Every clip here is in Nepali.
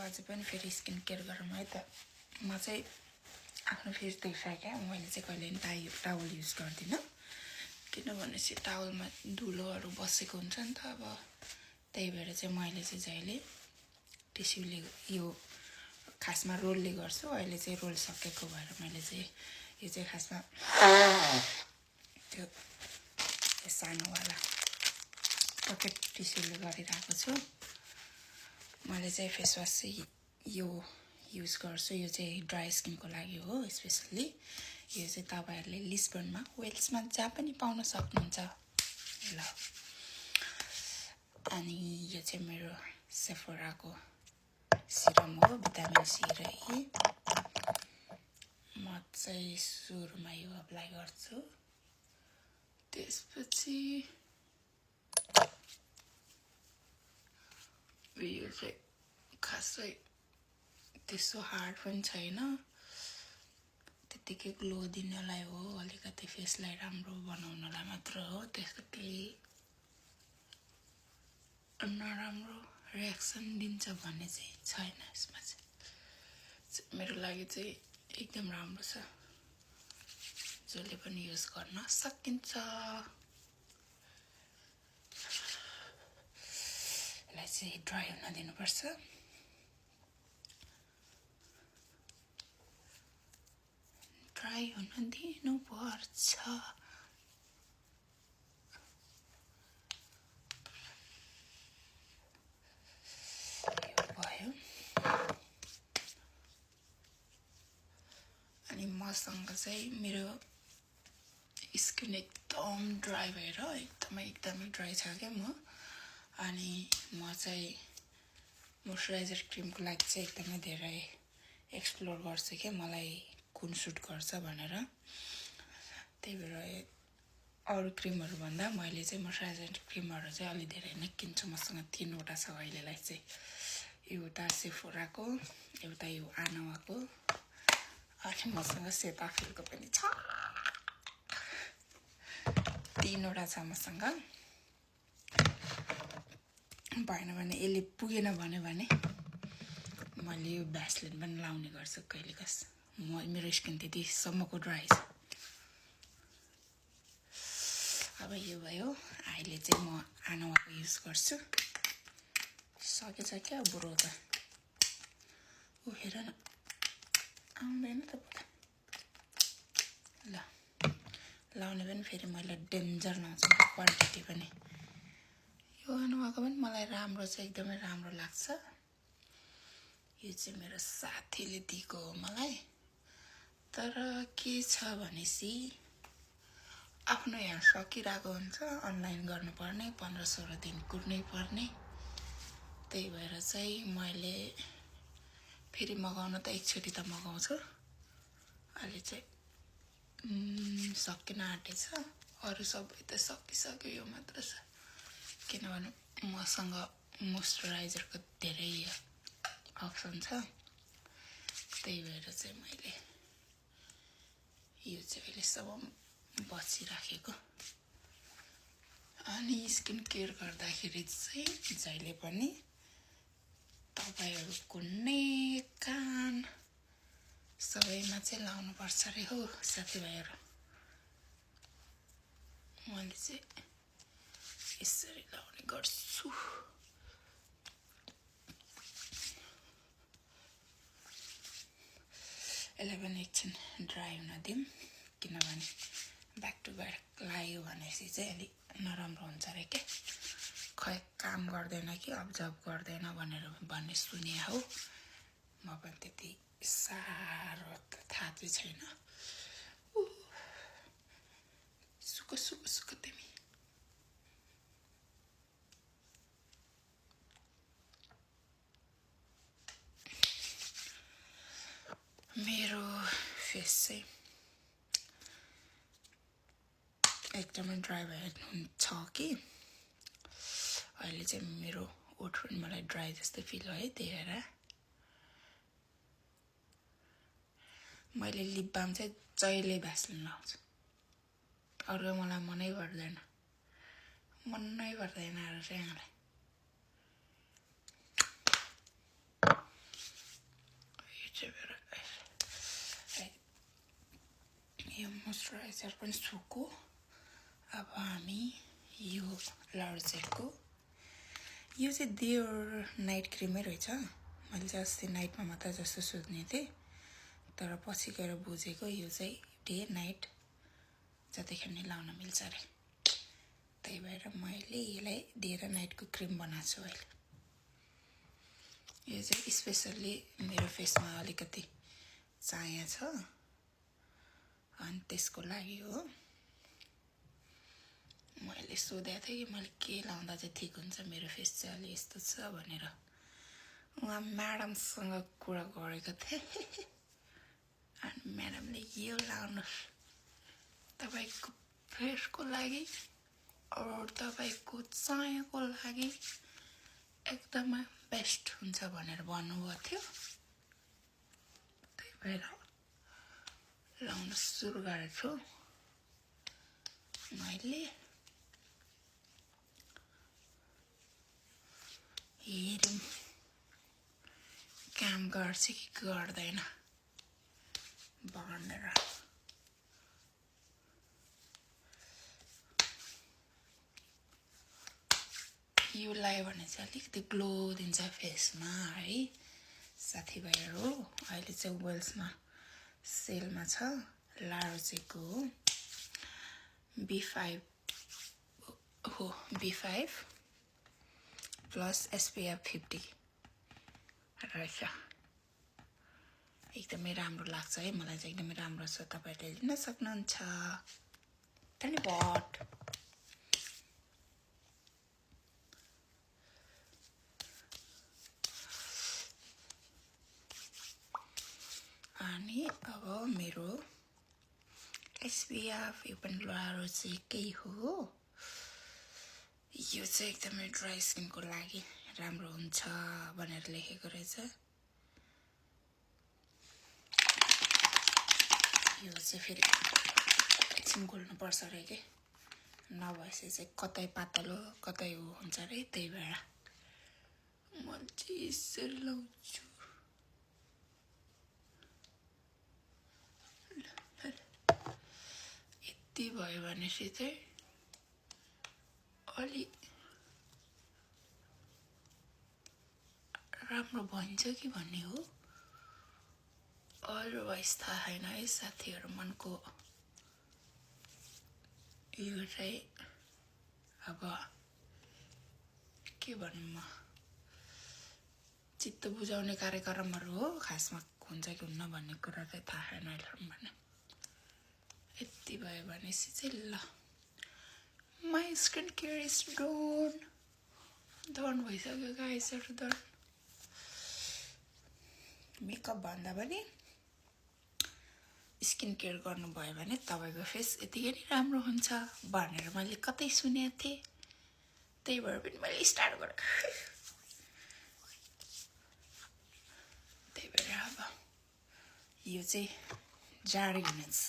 आज पनि फेरि स्किन केयर गरौँ है त म चाहिँ आफ्नो फेस देखिसके मैले चाहिँ कहिले पनि टावल युज गर्दिनँ किनभने चाहिँ टावलमा धुलोहरू बसेको हुन्छ नि त अब त्यही भएर चाहिँ मैले चाहिँ जहिले टिस्युले यो खासमा रोलले गर्छु अहिले चाहिँ रोल सकेको भएर मैले चाहिँ यो चाहिँ खासमा त्यो सानोवाला पकेट टिस्युले गरिरहेको छु मैले चाहिँ फेस वास चाहिँ यो युज गर्छु यो चाहिँ ड्राई स्किनको लागि हो स्पेशली यो चाहिँ तपाईहरुले लिस्बनमा वेल्समा जहाँ पनि पाउन सक्नुहुन्छ ल अनि यो चाहिँ मेरो सेफोराको सिरम हो भिटामिन सी र ई म चाहिँ सुरुमा यो अप्लाई गर्छु त्यसपछि यो चाहिँ खासै त्यसो हार्ड पनि छैन त्यतिकै ग्लो दिनलाई हो अलिकति फेसलाई राम्रो बनाउनलाई मात्र हो त्यसको केही नराम्रो रिएक्सन दिन्छ भन्ने चाहिँ छैन यसमा चाहिँ मेरो लागि चाहिँ एकदम राम्रो छ जसले पनि युज गर्न सकिन्छ यसलाई चाहिँ ड्राई हुन दिनुपर्छ ड्राई हुन दिनुपर्छ यो भयो अनि मसँग चाहिँ मेरो स्किन एकदम ड्राई भएर एकदमै ड्राई छ के म अनि म चाहिँ मोइस्चराइजर क्रीमको लागि चाहिँ एकदमै धेरै एक्सप्लोर गर्छु के मलाई कुन सुट गर्छ भनेर त्यही भएर अरु क्रीमहरु भन्दा मैले चाहिँ मोइस्चराइजर क्रीमहरु चाहिँ अलि धेरै नै किन्छु मसँग 3 वटा छ अहिलेलाई चाहिँ एउटा सेफोराको एउटा यो आनवाको अनि मसँग सेटाफिलको पनि छ 3 वटा छ मसँग भएन भने यसले पुगेन भने मैले यो भ्यासलिन पनि लाउने गर्छु कहिलेकास मेरो स्किन त्यति सम्मको ड्राई छ अब यो भयो अहिले चाहिँ म आनवाको युज गर्छु सकेछ क्या बुढो त उ हेर न आउँदैन त ल लाउने पनि फेरि मैले डेन्जर लाउँछु क्वान्टिटी पनि यो आनवाको पनि मलाई राम्रो छ एकदमै राम्रो लाग्छ यो चाहिँ मेरो साथीले दिएको हो मलाई तर के छ भनेसी आफ्नो यहाँ सकिरहेको हुन्छ अनलाइन गर्नुपर्ने 15-16 दिन कुर्नै पर्ने त्यही भएर चाहिँ मैले फेरि मगाउन त एकचोटी त मगाउँछु अहिले चाहिँ सकिन आँटेछ अरु सबै त सकिसक्यो यो मात्र छ किनभने मसँग मोइस्चराइजरको धेरै अप्सन छ त्यही भएर चाहिँ मैले यो चाहिँ अहिलेसम्म बचिराखेको अनि स्किन केयर गर्दाखेरि चाहिँ जहिले पनि तपाईहरुको नेक कान सबैमा चाहिँ लाउनु पर्छ रे हो साथीभाइहरु मैले चाहिँ यसरी लाउने गर्छु यसलाई पनि एकछिन ड्राई हुन दिउँ किनभने ब्याक टु ब्याक लाग्यो भनेपछि चाहिँ अलि नराम्रो हुन्छ रे के खै काम गर्दैन कि अब्जर्भ गर्दैन भनेर भन्ने सुने हो म पनि त्यति साह्रो थाहा चाहिँ छैन सुक तिमी मेरो फेस चाहिँ एकदमै ड्राई हुन्छ कि अहिले चाहिँ मेरो ओठ पनि मलाई ड्राई जस्तो फिल भयो है त्यही भएर मैले लिप बाम चाहिँ जहिले भ्यासलिन लाउँछु अरु मलाई मनै पर्दैन अरु चाहिँ मलाई मोइस्चराइजर पनि सुको अब हामी यो लर्जेटको यो चाहिँ देयर नाइट क्रिमै रहेछ मैले चाहिँ अस्ति नाइटमा मात्र जस्तो सोध्ने थिएँ तर पछि गएर बुझेको यो चाहिँ डे नाइट जतिखेर नै लाउन मिल्छ अरे त्यही भएर मैले यसलाई डे र नाइटको क्रिम बनाएको छु अहिले यो चाहिँ स्पेसल्ली मेरो फेसमा अलिकति चाया छ अनि त्यसको लागि हो मैले सोधेको थिएँ कि मैले के लाउँदा चाहिँ ठिक हुन्छ मेरो फेस चाहिँ अलि यस्तो छ भनेर उहाँ म्याडमसँग कुरा गरेको थिएँ अनि म्याडमले यो लाउनुहोस् तपाईँको फेसको लागि अरू तपाईँको चायाको लागि एकदमै बेस्ट हुन्छ भनेर भन्नुभएको थियो त्यही भएर लाउन सुरु गरेको छु मैले हेरौँ काम गर्छ कि गर्दैन भनेर यो लगायो भने चाहिँ अलिकति ग्लो दिन्छ फेसमा है साथीभाइहरू अहिले चाहिँ वेल्समा सेलमा छ लारोजेको B5 हो B5 प्लस SPF 50 रहेछ एकदमै राम्रो लाग्छ है मलाई चाहिँ एकदमै राम्रो छ तपाईहरुले लिन सक्नुहुन्छ धन्यवाद अनि अब मेरो SPF यो पनि लारोजेकै हो यो चाहिँ एकदमै ड्राई स्किनको लागि राम्रो हुन्छ भनेर लेखेको रहेछ यो चाहिँ फेरि एकछिन घोल्नु पर्छ रे के नभएपछि चाहिँ कतै पातलो कतै हुन्छ रे त्यही भएर म चाहिँ यसरी लाउँछु यति भयो भनेपछि चाहिँ अलि राम्रो भन्छ कि भन्ने हो अदरवाइज थाहा छैन है साथीहरु मनको यो चाहिँ अब के भन्नु म चित्त बुझाउने कार्यक्रमहरु हो खासमा हुन्छ कि हुन्न भन्ने कुरा चाहिँ थाहा छैन अहिले भने यति भयो भनेपछि चाहिँ ल My skincare is done भइसक्यो गाइसहरु done मेकअप भन्दा पनि स्किन केयर गर्नु भयो भने तपाईको फेस यतिकै नै राम्रो हुन्छ भनेर मैले कतै सुनेको थिएँ त्यही भएर पनि मैले स्टार्ट गरेको त्यही भएर अब यो चाहिँ जाडी हुनेछ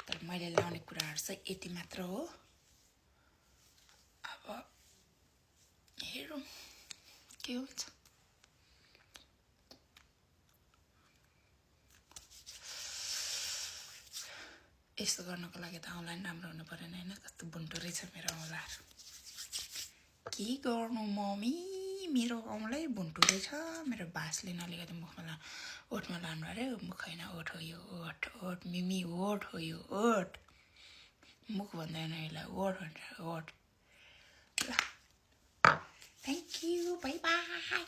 तर मैले लाउने कुराहरु चाहिँ यति मात्र हो अब हेरौँ के हुन्छ यस्तो गर्नको लागि त अनलाइन राम्रो हुनु पर्दैन हैन कस्तो बुन्टो रहेछ मेरो औँलाहरु के गर्नु मम्मी मेरो औँलै बुन्टो रहेछ मेरो बासले अलिकति मुखमा ओठमा लानु अरे मुख हैन ओठ हो यो ओठ मिमी ओठ हो यो ओठ मुख भन्दैन यसलाई ओठ भन्छ ओठ ल थ्यांक यू बाइ बाइ